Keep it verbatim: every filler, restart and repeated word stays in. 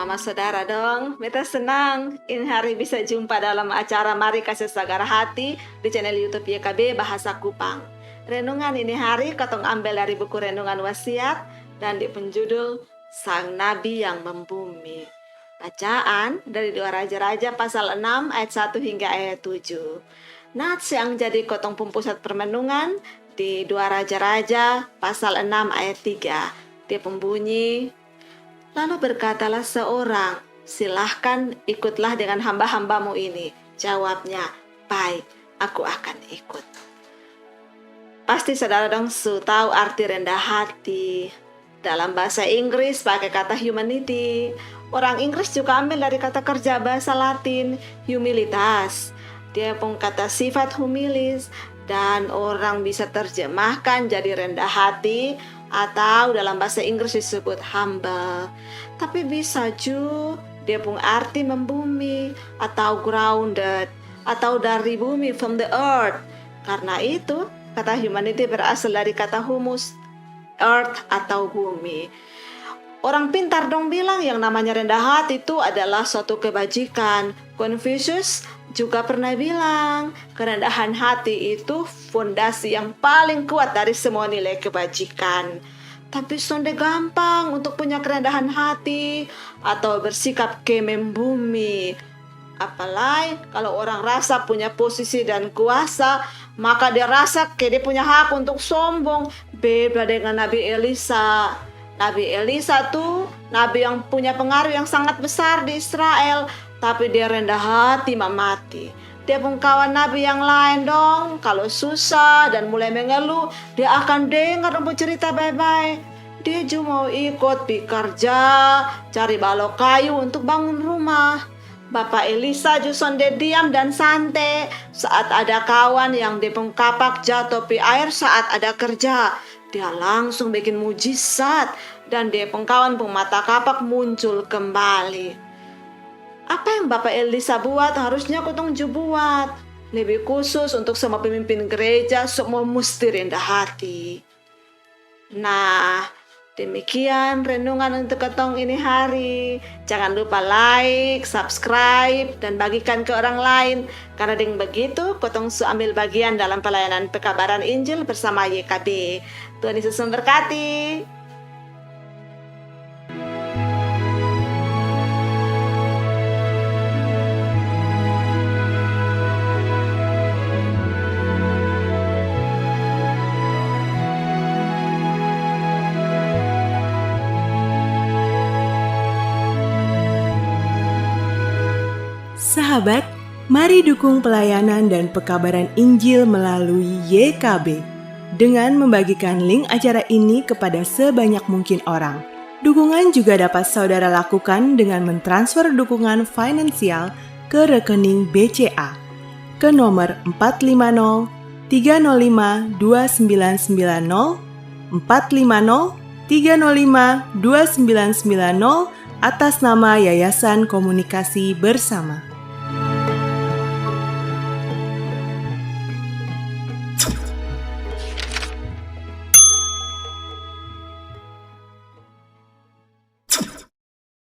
Sama saudara dong, beta senang ini hari bisa jumpa dalam acara Mari Kasi Sagar Hati di channel YouTube Y K B Bahasa Kupang. Renungan ini hari katong ambel dari buku Renungan Wasiat dan dia pung judul Sang Nabi yang Membumi. Bacaan dari dua Raja-Raja pasal enam ayat satu hingga ayat tujuh. Nats yang jadi kotong pung pusat permenungan di dua Raja-Raja pasal enam ayat tiga. Dia pung bunyi, "Lalu berkatalah seorang, 'Silahkan ikutlah dengan hamba-hambamu ini.' Jawabnya, 'Baik, aku akan ikut.'" Pasti saudara dong su tahu arti rendah hati. Dalam bahasa Inggris pakai kata humanity. Orang Inggris juga ambil dari kata kerja bahasa Latin, humilitas. Dia pung kata sifat humilis, dan orang bisa terjemahkan jadi rendah hati, atau dalam bahasa Inggris disebut humble. Tapi bisa ju dia pung arti membumi atau grounded, atau dari bumi, from the earth. Karena itu, kata humanity berasal dari kata humus, earth atau bumi. Orang pintar dong bilang yang namanya rendah hati itu adalah suatu kebajikan. Confucius juga pernah bilang, kerendahan hati itu fondasi yang paling kuat dari semua nilai kebajikan. Tapi sonde gampang untuk punya kerendahan hati atau bersikap ke membumi. Apalai kalau orang rasa punya posisi dan kuasa, maka dia rasa ke dia punya hak untuk sombong. Beda dengan Nabi Elisa. Nabi Elisa tu nabi yang punya pengaruh yang sangat besar di Israel, tapi dia rendah hati mamati. Dia pung kawan nabi yang lain dong, kalau susah dan mulai mengeluh, dia akan dengar dong pung cerita bae-bae. Dia ju mau ikut pi kerja, cari balok kayu untuk bangun rumah. Bapa Elisa ju sonde diam dan sante saat ada kawan yang dia pung kapak jato pi aer saat ada kerja. Dia langsung bikin mujizat dan dia pung kawan pung mata kapak muncul kembali. Apa yang Bapa Elisa buat harusnya kotong ju buat. Lebih khusus untuk semua pemimpin gereja, semua musti rendah hati. Nah, demikian renungan untuk kotong ini hari. Jangan lupa like, subscribe, dan bagikan ke orang lain. Karena dengan begitu, kotong su ambil bagian dalam pelayanan pekabaran Injil bersama Y K B. Tuhan Yesus memberkati. Sahabat, mari dukung pelayanan dan pekabaran Injil melalui Y K B dengan membagikan link acara ini kepada sebanyak mungkin orang. Dukungan juga dapat saudara lakukan dengan mentransfer dukungan finansial ke rekening B C A ke nomor empat lima nol tiga nol lima dua sembilan sembilan nol, empat lima nol tiga nol lima dua sembilan sembilan nol, atas nama Yayasan Komunikasi Bersama.